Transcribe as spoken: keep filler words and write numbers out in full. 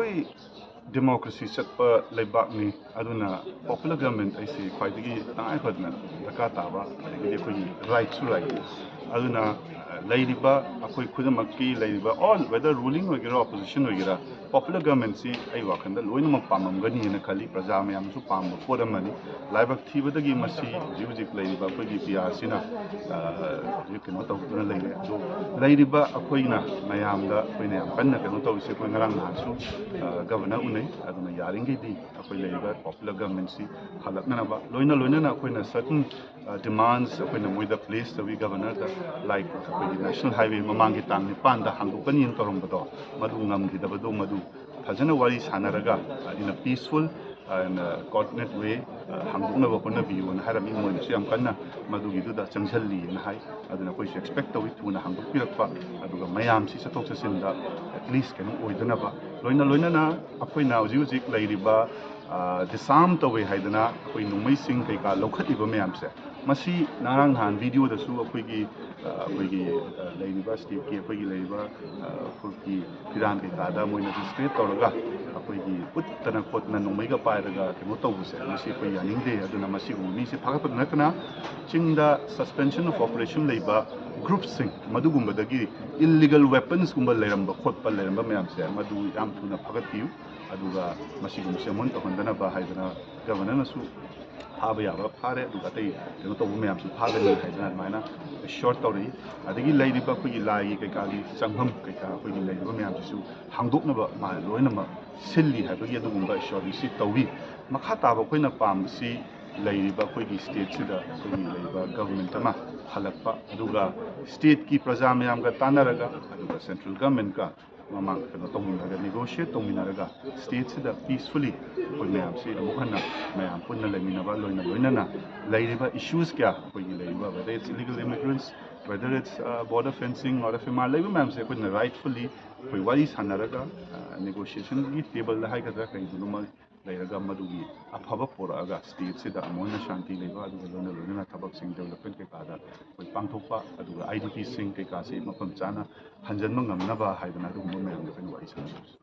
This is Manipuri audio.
ꯑꯩꯈꯣꯏ ꯗꯦꯃꯣꯀ꯭ꯔꯦꯁꯤ ꯆꯠꯄ ꯂꯩꯕꯥꯛꯅꯤ꯫ ꯑꯗꯨꯅ ꯄꯣꯄꯨꯂꯔ ꯒꯚꯔꯟꯃꯦꯟ ꯑꯩꯁꯤ ꯈ꯭ꯋꯥꯏꯗꯒꯤ ꯇꯉꯥꯏ ꯐꯗꯅ ꯗꯔꯀꯥꯔ ꯇꯥꯕ, ꯑꯗꯒꯤꯗꯤ ꯑꯩꯈꯣꯏꯒꯤ ꯔꯥꯏꯠꯁꯨ ꯂꯩ꯫ ꯑꯗꯨꯅ ꯂꯩꯔꯤꯕ ꯑꯩꯈꯣꯏ ꯈꯨꯗꯤꯡꯃꯛꯀꯤ ꯂꯩꯔꯤꯕ, ꯑꯣꯜ, ꯋꯦꯗꯔ ꯔꯨꯂꯤꯡ ꯑꯣꯏꯒꯦꯔꯥ ꯑꯣꯄꯣꯖꯤꯁꯟ ꯑꯣꯏꯒꯦꯔꯥ, ꯄꯣꯄꯨꯂꯔ ꯒꯚꯔꯟꯃꯦꯟꯁꯤ ꯑꯩ ꯋꯥꯈꯜꯗ ꯂꯣꯏꯅꯃꯛ ꯄꯥꯝꯃꯝꯒꯅꯤꯅ ꯈꯜꯂꯤ꯫ ꯄ꯭ꯔꯖꯥ ꯃꯌꯥꯝꯁꯨ ꯄꯥꯝꯕ ꯄꯣꯠ ꯑꯃꯅꯤ꯫ ꯂꯥꯏꯕꯛ ꯊꯤꯕꯗꯒꯤ ꯃꯁꯤ ꯍꯧꯖꯤꯛ ꯍꯧꯖꯤꯛ ꯂꯩꯔꯤꯕ ꯑꯩꯈꯣꯏꯒꯤ ꯄꯤ ꯑꯥꯔꯁꯤꯅ ꯍꯧꯖꯤꯛ ꯀꯩꯅꯣ ꯇꯧꯗꯨꯅ ꯂꯩꯔꯦ꯫ ꯑꯗꯣ ꯂꯩꯔꯤꯕ ꯑꯩꯈꯣꯏꯅ ꯃꯌꯥꯝꯗ, ꯑꯩꯈꯣꯏꯅ ꯌꯥꯝ ꯀꯟꯅ ꯀꯩꯅꯣ ꯇꯧꯔꯤꯁꯦ, ꯑꯩꯈꯣꯏ ꯉꯔꯥꯡ ꯅꯍꯥꯟꯁꯨ ꯒꯚꯔꯅꯔ ꯎꯅꯩ꯫ ꯑꯗꯨꯅ ꯌꯥꯔꯤꯈꯩꯗꯤ ꯑꯩꯈꯣꯏ ꯂꯩꯔꯤꯕ ꯄꯣꯄꯨꯂꯔ ꯒꯚꯔꯟꯃꯦꯟꯁꯤ ꯍꯜꯂꯛꯅꯅꯕ, ꯂꯣꯏꯅ ꯂꯣꯏꯅꯅ ꯑꯩꯈꯣꯏꯅ ꯁꯔꯇꯟ ꯗꯤꯃꯥꯟꯁ ꯑꯩꯈꯣꯏꯅ ꯃꯣꯏꯗ ꯄ꯭ꯂꯦꯁ ꯇꯧꯏ꯫ ꯒꯚꯔꯅꯔꯗ, ꯂꯥꯏꯛ ꯑꯩꯈꯣꯏꯒꯤ ꯅꯦꯁꯅꯦꯜ ꯍꯥꯏꯋꯦ ꯃꯃꯥꯡꯒꯤ ꯇꯥꯡ ꯅꯤꯄꯥꯟꯗ ꯍꯥꯡꯗꯣꯛꯀꯅꯤꯅ ꯇꯧꯔꯝꯕꯗꯣ, ꯃꯗꯨ ꯉꯝꯈꯤꯗꯕꯗꯣ, ꯃꯗꯨ ꯐꯖꯅ ꯋꯥꯔꯤ ꯁꯥꯟꯅꯔꯒ, in a peaceful and coordinate way ꯍꯥꯡꯗꯣꯛꯅꯕ ꯍꯣꯠꯅꯕꯤꯌꯨꯅ ꯍꯥꯏꯔꯝꯃꯤ꯫ ꯃꯣꯏꯅꯁꯨ ꯌꯥꯝ ꯀꯟꯅ ꯃꯗꯨꯒꯤꯗꯨꯗ ꯆꯪꯁꯤꯜꯂꯤꯅ ꯍꯥꯏ꯫ ꯑꯗꯨꯅ ꯑꯩꯈꯣꯏꯁꯨ ꯑꯦꯛꯁꯄꯦꯛ ꯇꯧꯏ ꯊꯨꯅ ꯍꯥꯡꯗꯣꯛꯄꯤꯔꯛꯄ, ꯑꯗꯨꯒ ꯃꯌꯥꯝꯁꯤ ꯆꯠꯊꯣꯛ ꯆꯠꯁꯤꯟꯗ ꯑꯦꯠꯂꯤꯁ ꯀꯩꯅꯣ ꯑꯣꯏꯗꯅꯕ꯫ ꯂꯣꯏꯅ ꯂꯣꯏꯅꯅ ꯑꯩꯈꯣꯏꯅ ꯍꯧꯖꯤꯛ ꯍꯧꯖꯤꯛ ꯂꯩꯔꯤꯕ ꯗꯤꯁꯥꯔꯝ ꯇꯧꯋꯦ ꯍꯥꯏꯗꯅ ꯑꯩꯈꯣꯏ ꯅꯣꯡꯃꯩꯁꯤꯡ ꯀꯩꯀꯥ ꯂꯧꯈꯠꯂꯤꯕ ꯃꯌꯥꯝꯁꯦ, ꯃꯁꯤ ꯉꯔꯥꯡ ꯅꯍꯥꯟ ꯚꯤꯗꯤꯑꯣꯗꯁꯨ ꯑꯩꯈꯣꯏꯒꯤ, ꯑ, ꯑꯩꯈꯣꯏꯒꯤ, ꯑ, ꯂꯩꯔꯤꯕ ꯁ꯭ꯇꯦꯠꯀꯤ ꯑꯩꯈꯣꯏꯒꯤ ꯂꯩꯔꯤꯕ, ꯑ, ꯐꯨꯔꯨꯞꯀꯤ ꯐꯤꯔꯥꯟ ꯀꯩꯀꯥꯗ ꯃꯣꯏꯅ ꯗꯤꯁꯀ꯭ꯔꯦꯠ ꯇꯧꯔꯒ ꯑꯩꯈꯣꯏꯒꯤ ꯎꯠꯇꯅ ꯈꯣꯠꯇꯅ ꯅꯣꯡꯃꯩꯒ ꯄꯥꯏꯔꯒ ꯀꯩꯅꯣ ꯇꯧꯕꯁꯦ, ꯃꯁꯤ ꯑꯩꯈꯣꯏ ꯌꯥꯅꯤꯡꯗꯦ꯫ ꯑꯗꯨꯅ ꯃꯁꯤꯒꯨꯝꯕ ꯃꯤꯁꯦ ꯐꯥꯒꯠꯄꯗ ꯅꯠꯇꯅ ꯆꯤꯡꯗ suspension of operation ꯂꯩꯕ ꯒ꯭ꯔꯨꯞꯁꯤꯡ, ꯃꯗꯨꯒꯨꯝꯕꯗꯒꯤ ꯏꯜꯂꯤꯒꯜ ꯋꯦꯄꯟꯁꯀꯨꯝꯕ ꯂꯩꯔꯝꯕ ꯈꯣꯠꯄ ꯂꯩꯔꯝꯕ ꯃꯌꯥꯝꯁꯦ, ꯃꯗꯨ ꯌꯥꯝ ꯊꯨꯅ ꯐꯥꯒꯠꯄꯤꯌꯨ꯫ ꯑꯗꯨꯒ ꯃꯁꯤꯒꯨꯝꯕꯁꯦ ꯑꯃꯨꯛ ꯍꯟꯅ ꯇꯧꯍꯟꯗꯅꯕ ꯍꯥꯏꯗꯅ ꯒꯚꯔꯅꯔꯅꯁꯨ ꯐꯥꯕ ꯌꯥꯕ ꯐꯥꯔꯦ, ꯑꯗꯨꯒ ꯑꯇꯩ ꯀꯩꯅꯣ ꯇꯧꯕ ꯃꯌꯥꯝꯁꯨ ꯐꯥꯒꯅꯤ ꯍꯥꯏꯗꯅ ꯑꯗꯨꯃꯥꯏꯅ ꯑꯦꯁ꯭ꯌꯣꯔ ꯇꯧꯔꯛꯏ꯫ ꯑꯗꯒꯤ ꯂꯩꯔꯤꯕ ꯑꯩꯈꯣꯏꯒꯤ ꯂꯥꯏꯒꯤ ꯀꯩꯀꯥꯒꯤ ꯆꯪꯐꯝ ꯀꯩꯀꯥ ꯑꯩꯈꯣꯏꯒꯤ ꯂꯩꯔꯤꯕ ꯃꯌꯥꯝꯁꯤꯁꯨ ꯍꯥꯡꯗꯣꯛꯅꯕ ꯃꯥ ꯂꯣꯏꯅꯃꯛ ꯁꯤꯜꯂꯤ ꯍꯥꯏꯕꯒꯤ ꯑꯗꯨꯒꯨꯝꯕ ꯑꯦꯁ꯭ꯌꯣꯔꯦꯟꯁꯁꯤ ꯇꯧꯏ꯫ ꯃꯈꯥ ꯇꯥꯕ ꯑꯩꯈꯣꯏꯅ ꯄꯥꯝꯕꯁꯤ ꯂꯩꯔꯤꯕ ꯑꯩꯈꯣꯏꯒꯤ ꯁ꯭ꯇꯦꯠꯁꯤꯗ ꯑꯩꯈꯣꯏꯒꯤ ꯂꯩꯔꯤꯕ ꯒꯚꯔꯟꯃꯦꯟꯠ ꯑꯃ ꯍꯜꯂꯛꯄ, ꯑꯗꯨꯒ ꯁ꯭ꯇꯦꯠꯀꯤ ꯄ꯭ꯔꯖꯥ ꯃꯌꯥꯝꯒ ꯇꯥꯟꯅꯔꯒ, ꯑꯗꯨꯒ ꯁꯦꯟꯇ꯭ꯔꯦꯜ ꯒꯚꯔꯟꯃꯦꯟꯠꯀ ꯃꯃꯥꯡ ꯀꯩꯅꯣ ꯇꯧꯃꯤꯟꯅꯔꯒ, ꯅꯦꯒꯣꯁꯤꯌꯦꯠ ꯇꯧꯃꯤꯟꯅꯔꯒ ꯁ꯭ꯇꯦꯠꯁꯤꯗ ꯄꯤꯁꯐꯨꯜꯂꯤ ꯑꯩꯈꯣꯏ ꯃꯌꯥꯝꯁꯤ ꯑꯃꯨꯛ ꯍꯟꯅ ꯃꯌꯥꯝ ꯄꯨꯟꯅ ꯂꯩꯃꯤꯟꯅꯕ, ꯂꯣꯏꯅ ꯂꯣꯏꯅꯅ ꯂꯩꯔꯤꯕ ꯏꯁꯨꯁ ꯀꯌꯥ ꯑꯩꯈꯣꯏꯒꯤ ꯂꯩꯔꯤꯕ, whether it's illegal immigrants, whether it's border fencing or F M R ꯂꯩꯕ ꯃꯌꯥꯝꯁꯦ ꯑꯩꯈꯣꯏꯅ ꯔꯥꯏꯠꯐꯨꯜꯂꯤ ꯑꯩꯈꯣꯏ ꯋꯥꯔꯤ ꯁꯥꯟꯅꯔꯒ, ꯅꯦꯒꯣꯁꯤꯌꯦꯁꯟꯒꯤ ꯇꯦꯕꯜꯗ ꯍꯥꯏꯒꯗ꯭ꯔꯥ ꯀꯩꯒꯨꯝꯕ ꯂꯩꯔꯒ ꯃꯗꯨꯒꯤ ꯑꯐꯕ ꯄꯣꯔꯛꯑꯒ ꯁ꯭ꯇꯦꯠꯁꯤꯗ ꯑꯃꯨꯛ ꯍꯟꯅ ꯁꯥꯟꯇꯤ ꯂꯩꯕ, ꯑꯗꯨꯒ ꯂꯣꯏꯅ ꯂꯣꯏꯅꯅ ꯊꯕꯛꯁꯤꯡ ꯗꯦꯕꯂꯞꯃꯦꯟꯠ ꯀꯩꯀꯥꯗ ꯑꯩꯈꯣꯏ ꯄꯥꯡꯊꯣꯛꯄ, ꯑꯗꯨꯒ ꯑꯥꯏ ꯗꯤ ꯄꯤꯁꯤꯡ ꯀꯩꯀꯥꯁꯤ ꯃꯐꯝ ꯆꯥꯅ ꯍꯟꯖꯤꯟꯕ ꯉꯝꯅꯕ ꯍꯥꯏꯗꯅ ꯑꯗꯨꯒꯨꯝꯕ ꯃꯌꯥꯝꯗꯣ ꯑꯩꯈꯣꯏꯅ ꯋꯥꯔꯤ ꯁꯥꯟꯅꯕꯁꯨ